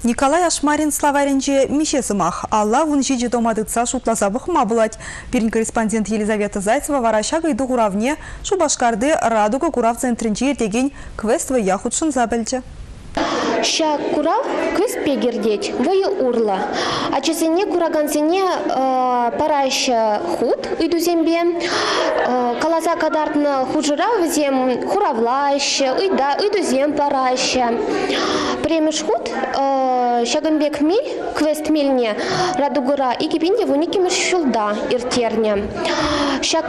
Николай Ашмарин словарӗнче миҫе сӑмах? Алла 17 тома тытса шутласа пӑхма пулать. Пирӗн корреспондент Елизавета Зайцева вара ҫак ыйту хуравне Шупашкарти «Радуга» курав центрӗнче иртекен квест-вӑййа хутшӑнса пӗлчӗ. Ҫак курав квест пек иртет, вӑйӑ урлӑ. Ачасене, куракансене параҫҫӗ хут ыйтусемпе. Каласа кӑтартнӑ хушӑра вӗсем хуравлаҫҫӗ, ыйтусем параҫҫӗ. Пӗрремӗш хут ҫакӑн пек мел, квест мелне Радугӑра 2012 ҫулта ирттернӗ. Ҫак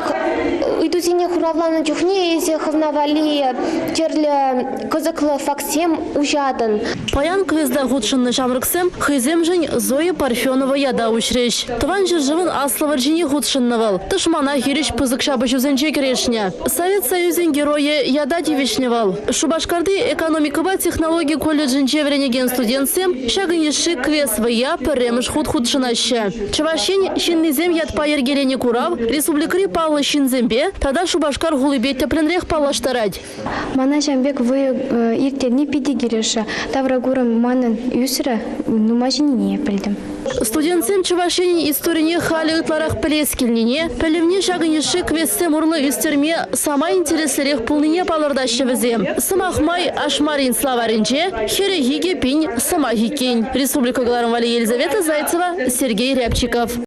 ыйтусене хуравланӑ чухне эсӗ хӑвна валли тӗрлӗ кӑсӑклӑ фактсем уҫатӑн. Паян квеста хутшӑннӑ ҫамрӑксем хӑйсемшӗн Зоя Парфенова ята уҫрӗҫ. Тӑван ҫӗршывӑн Аслӑ вӑрҫине хутшӑннӑ вӑл. Тӑшмана хирӗҫ пысӑк ҫапӑҫусенче кӗрешнӗ. Совет Союзӗн Геройӗ ята тивӗҫнӗ вӑл. Шупашкарти экономикӑпа технологи колледжӗнче вӗренекен студентсем ҫакӑн йышши квест-вӑййа пӗрремӗш хут хутшӑнаҫҫӗ. Чӑваш Ен ҫыннисем ятпа йӗркеленӗ курав республикӑри паллӑ ҫынсемпе тата Шупашкар хулипе тӗплӗнрех паллаштарать. Мана ҫавӑн пек вӑйӑ ирттерни питӗ килӗшрӗ. Тавракурӑм манӑн ӳсрӗ, нумай ҫӗннине пӗлтӗм. Студентсем Чӑваш Енӗн историне халӗ ытларах пӗлес килнине, пӗлӗвне ҫакӑн йышши квестсем урлӑ ӳстерме самай интереслӗрех пулнине палӑртаҫҫӗ вӗсем. Сӑмах май, Ашмарин словарӗнче 42 пин сӑмах иккен. Республика кӑларӑм валли Елизавета Зайцева, Сергей Рябчиков.